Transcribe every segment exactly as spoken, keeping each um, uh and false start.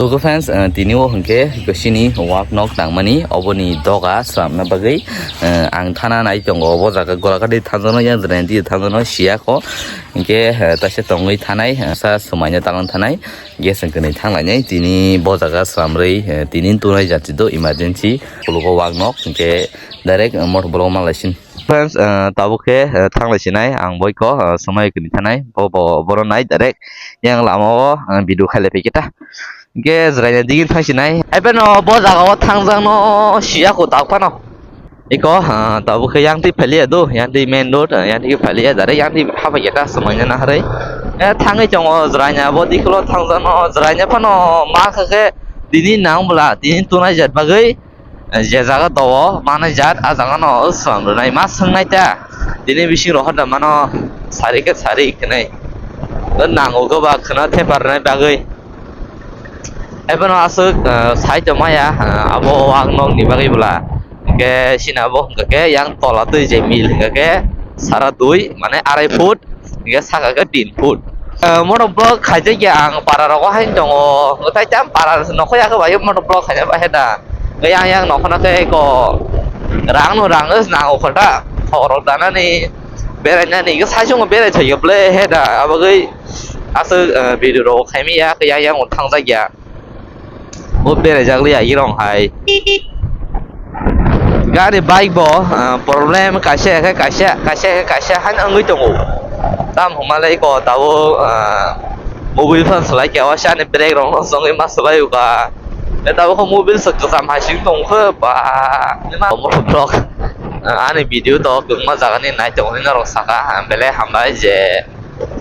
Logo fans, eh, tini o hwnkhe sini wak nok tangmani oboni doga swnamna bagwi, eh, ang thana nai tongo. Obo jaga Golaghat thangjano, yang jani di thangjano siyako. Hwnkhe, eh, taisa tongwi thanai, eh, sa swmaina talang thanai. Gas hwnkhe nai thanglainai. Tini bo jaga swnamrwi, eh, tini tunai jati do emergency. Khulugo wak nok hwnkhe direct, eh, motor block manlaisin. Friends, eh, tabuk khe, eh, thanglai sinai ang boiko, eh, swmai kwrwi thanai bo, bo, borok nai direct yang lama o, eh, video khailai phaikhe ta. Hwnkhe jwraina digini thang sinai. Ebe no bo jaga o thangjak no siya ko tabuk phano. Iko, eh, tabuk khe yang twi phailiya do, yang twi main road, eh, yang twi phailiya direct yang twi habai khe ta swmai na harwi. Eh, thangwi tongo jwraina bo dikhulo thangjak no jwraina phano ma kha khe tini nang bwla tini tunai jat bagwi. Je jaga dogo manai jat, a jaga no swlam rwnai ma swngnai ta. Tini bising rok hoda mano sari khe sari khenai. Nango khe ba khwna thepar rwnai bagwi. Ebono aswk, eh, sai tongmaya, eh, abo wak nok ni bagwi bwla. Hwnkhe sini abo hwnkha khe yang tola twi je mil hwnkha khe sara dui mane arai foot. Hingke saka khe tin foot. Eh, motor block khaijak ya ang para rogo haino tongo. Tei tam para nokho ya khe bai motor block khaina bai da. Yang yang nokho na khe ko rang no rang is na o khota. Thok rok danani berai nani ke sai song berai thai ble he da. Abagwi aswk, eh, video rok khaimi ya yang yang thangjak ya. Bo berajak liya irong hai. Gari bike bo, ah, problem kaisa khe kaisa, kaisa khe kaisa haino wngwi tongo. Tam hwnmalai ko tabuk, ah, mobile phone swlai khe o sani brake rok no chongwi ma swlai o ka. Tabuk khe mobile swk kwcham hai sing tong khe ba. Motor block, ah, ani video to kwbangma jaga ni nai tongo norok saka, ah, belai hambai je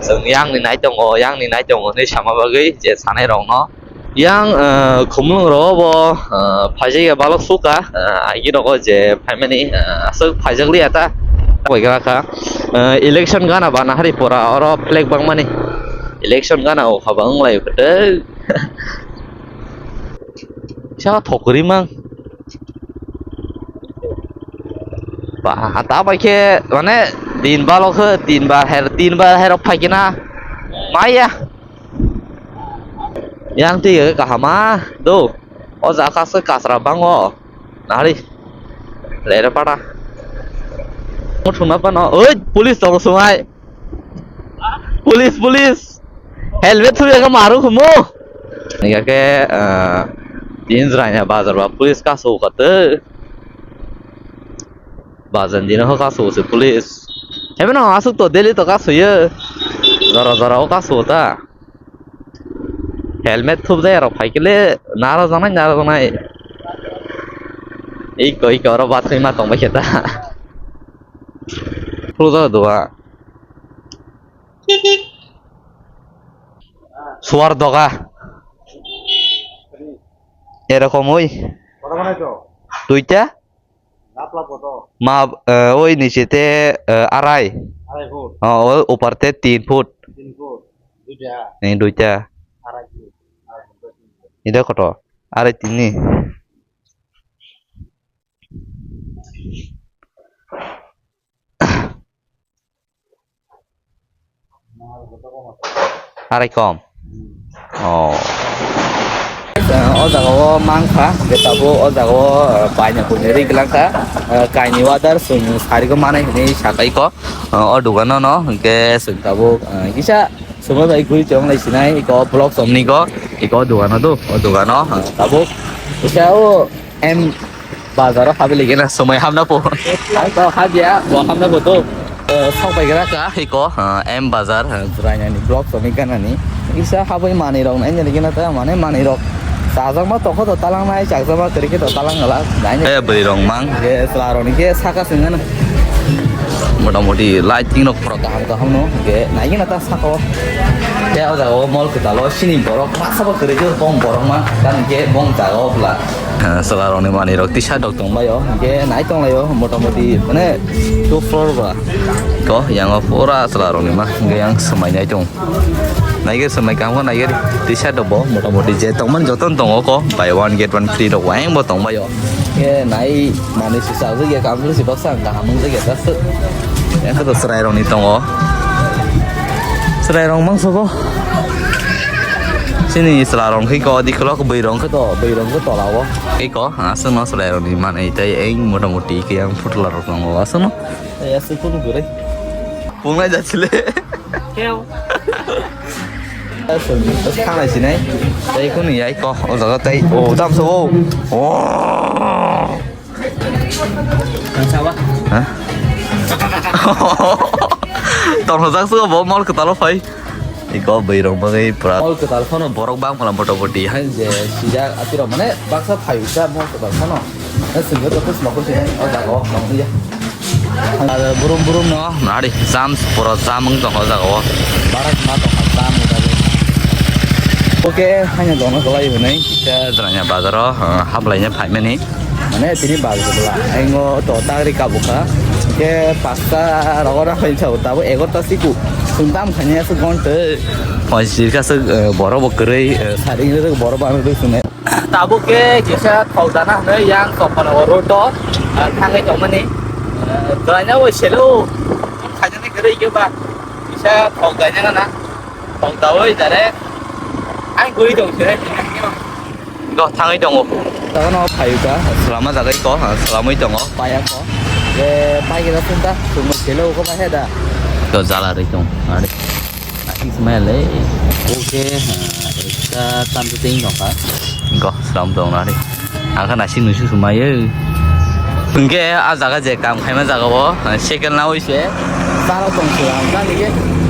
chwng yang ni nai tongo, yang ni nai tongo hinwi sama bagwi je sanai rok no. Yang, eh, khumulwng rogo bo, eh, phaijak ya balok suka, eh, agi rogo je phaimani, eh, aswk phaijak liya ta. Koi gra kha, eh, election gana bana hari pora oro flag bangmani. Election gana o haba wng lai kwtwi. Sa thokri mang. Ba, ta bai khe mane din balok khe tin bar her, tin bar herok phaikhe na. Maya. Yang twi kahama do. O jaga se kasra bango. Nari. Lere pada. Mo thuna pano. Oi, police tong sungai. Police, police. Helmet thuri ka maru khumo. Nigake, eh, tin jranya bazar ba police kasu kate. Bajan dino ho kasu se police. Hebe no asuk to daily to kasu ye. Jora jora o kasu ta. Helmet thup jaya rok phaikele naro janai, naro janai. Iko, iko, oro bat khima tong bai khe ta. Phuru jora duha. Suar doga. Erokom oi. Duita? Map, eh, oi niche te, eh, arai. Arai foot. Oh, oi upar te tin foot. Tin foot. Duita. Ni duita. Arai foot. Arai foot. Ida koto? Arai tini. Arai kom. Oh. O jaga o mangkha, je tabuk o jaga o, eh, baina kuni ri glang kha, eh, kaini order swng sari ko manai hinwi sakai ko, eh, o dogano no, hwnkhe swng tabuk, eh, kisa swmai bai guri chong lai sinai, iko block somni ko, iko dogano do, o dogano, eh, tabuk kisa o M bazar o habi lagi na swmai hamna po. Ang to habya, bo hamna po to. Eh, sok bai gra ka, iko, eh, M bazar, eh, jwrainani block somni ganani. Kisa habwi manwi rok nai nini gina ta mane manwi rok. Chajak ma tokho to talang nai, chajak ma kwrwi khe to talang gala. Nai nini. Eh, bwrwi rok mang. Ye chwla rok ni khe saka sengano. Mota moti lighting rok phoro kaham kaham no. Ye nai gina ta saka o. Ye o jaga o mall kwtal o sini borok masa bo kwrwi khe bong borok mang. Kan khe bong jaga o bwla. Ah, chwla rok ni manwi rok tisa rok tong bai o. Hwnkhe nai tong lai o mota moti mane two floor ba. To yang o pura chwla rok ni ma. Hwnkhe yang swmai nai tong. Naikhe swmai kaham khe naikhe tisa rok bo mota moti je tongmani joto no tongo ko buy one get one free rok wayang bo tong bai o. Khe nai manwi se chajak ya kam se baksa ang kaham wng jak ya ta se. Yang khe to chwrai rok ni tongo. Chwrai rok mang sogo. Chini chwla rong khe ko di khulok bwi rong khe to bwi rong khe tola o. Khe ko aswk no chwla rong ni manwi tei eng mota moti khe ang phutla rok tongo aswk no. Tei aswk phuru kwrwi. Pungnai jachile. Khe o. Aswk thangnai sinai. Tei khunu yai ko o jaga tei o dam so o. O. Ang sawa. Ha? Tongthokjak sugo bo mol kwtalo phai. Iko bwrwi rok bagwi pura. Mol kwtal phano borok bang phala motamoti hai je sijak atirok mane baksa phai sa mol kwtal phano. Na singyo to kusma kusi hai o jaga o tong ya. Ar burum burum no nari jam pura jam wng tong o jaga o. Barak ma tong jam ni bagwi. Oke, hanya dong kolai hwnwi kisa jranya bazaro haplaina phaimani. Mane tini bal bwla, aingo to tagri kabukha. Ke pasta rogo rakhai chao, tabo egarta siku. Sundam khanya su gonte. Poi sirka su borok bo kwrwi, sari ni borok bo ano sune. Tabo ke kisa thok dana hwnwi yang tokmani oro to, thangai tongmani. Dwanya bo selo. Khaijani kwrwi ke ba. Kisa thok danya na. Thok dawi dare. Ai gui dong sire. Go thangwi tongo. Tago no phayu ka. Salama jagai ko, ha, salamwi tongo. Paya ko. Ye pai gila sunta, sumo chelo ko ba heda. To jala ri tong. Are. Asing smai le. Oke, ha, ekta tam tu ting dong ka. Go, salam dong na ri. Ang kha nasing nusu sumayo. Hwnkhe a jaga je kam khaima jaga o, ha, cycle na oi se. Salo tong se ang jani ke.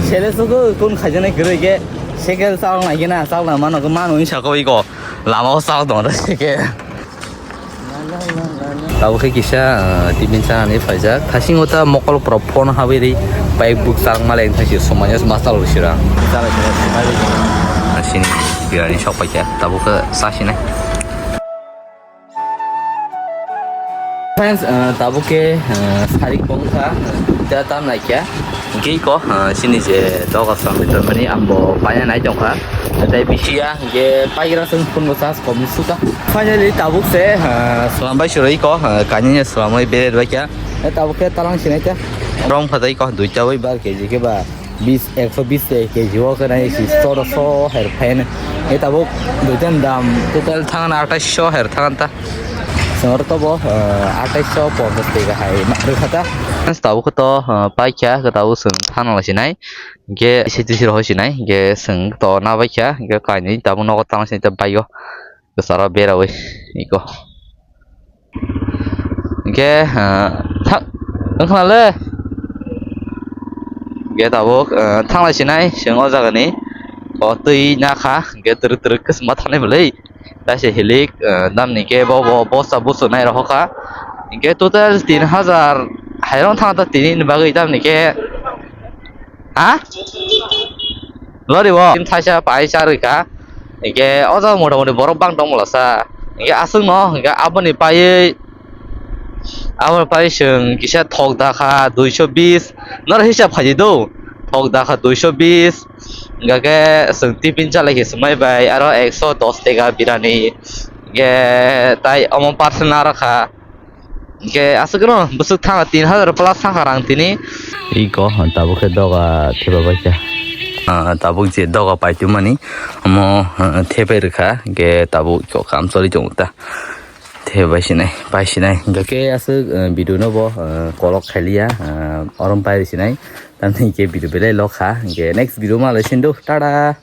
Sele sugo kun khaijani gre ke. Cycle sal na gina, sal na mano, mano ni sako iko. Lama o sal dong re ke. Tabo khe kisa, ah, tiffin chanani phaijak. Thasing o ta mokol pro phone habiri. Pai buk chang maleng thasi somanya ma chalo sira. Chala sira. Asini birani sok paikha. Tabo khe sasinai. Friends, ah, tabuk ke, ah, sarik bongkha, ah, duita tam naikha. Hingke iko, ah, chini je doga swlamwi tongmani, ang bo paina nai tongkha. Tei bisi ya, hingke paigra chwng phungo charge kom suka. Finally, tabuk se, ah, swlam bai suro iko, ah, kainwi swlamwi bere rwbaikha. Tei tabuk ke talang sinai kha. Rong phatai iko, duita bai bar K G ke ba. Bis, ekso bis kg o khe nai si choro so her phain. E tabuk duitan dam total thang na atais so her thang ta. Sengor to bo, eh, atais so ponchas tega hai ma rwkha ta. Tabuk to, eh, paikha khe tabuk chwng thang nang sinai. Ge si tisi rw sinai. Ge chwng to na baikha. Ge kainwi tabuk nogo tang sinai ta bike o. Kwcharo berawi iko. Hingke, ah, thak, wngkha le. Hingke tabuk, ah, thanglai sinai, chwng o jaga ni. O twi nakha, hingke twrwk twrwk khe chwngma thanglai bwlwi. Taise hilik, ah, damni khe bo, bo, bosta buchuk nai rw kha. Hingke total tin hajar hairok thang ta tini ni bagwi damni khe. Ha? Lori bo. Thaisa pai charwi kha. Hingke o jaga mota moti borok bang tong mala sa. Hingke aswk no, hingke aboni paiwi, aboni pai chwng kisa thok dakha duiso bis. Noro hisab khaidi do. Thok dakha duiso bis. Hingke chwng tiffin chalai khe swmai bai aro ekso dos tega birani. Hingke tai omo parcel narwkha. Hingke aswk no bwswk thangkha tin hajar plus thangkha rang tini. Iko tabuk khe doga thepa baikha. Ah, tabuk je doga paitwmani omo, ah, thepai rwkha, hingke tabuk iko kam choli tongo ta. Thepai sinai, pai sinai. Hingke aswk, ah, video no bo, ah, kolok khailiya, ah, orom pai sinai. Tamni hingke video belai lokha. Hingke next video ma lai sindo. Tada.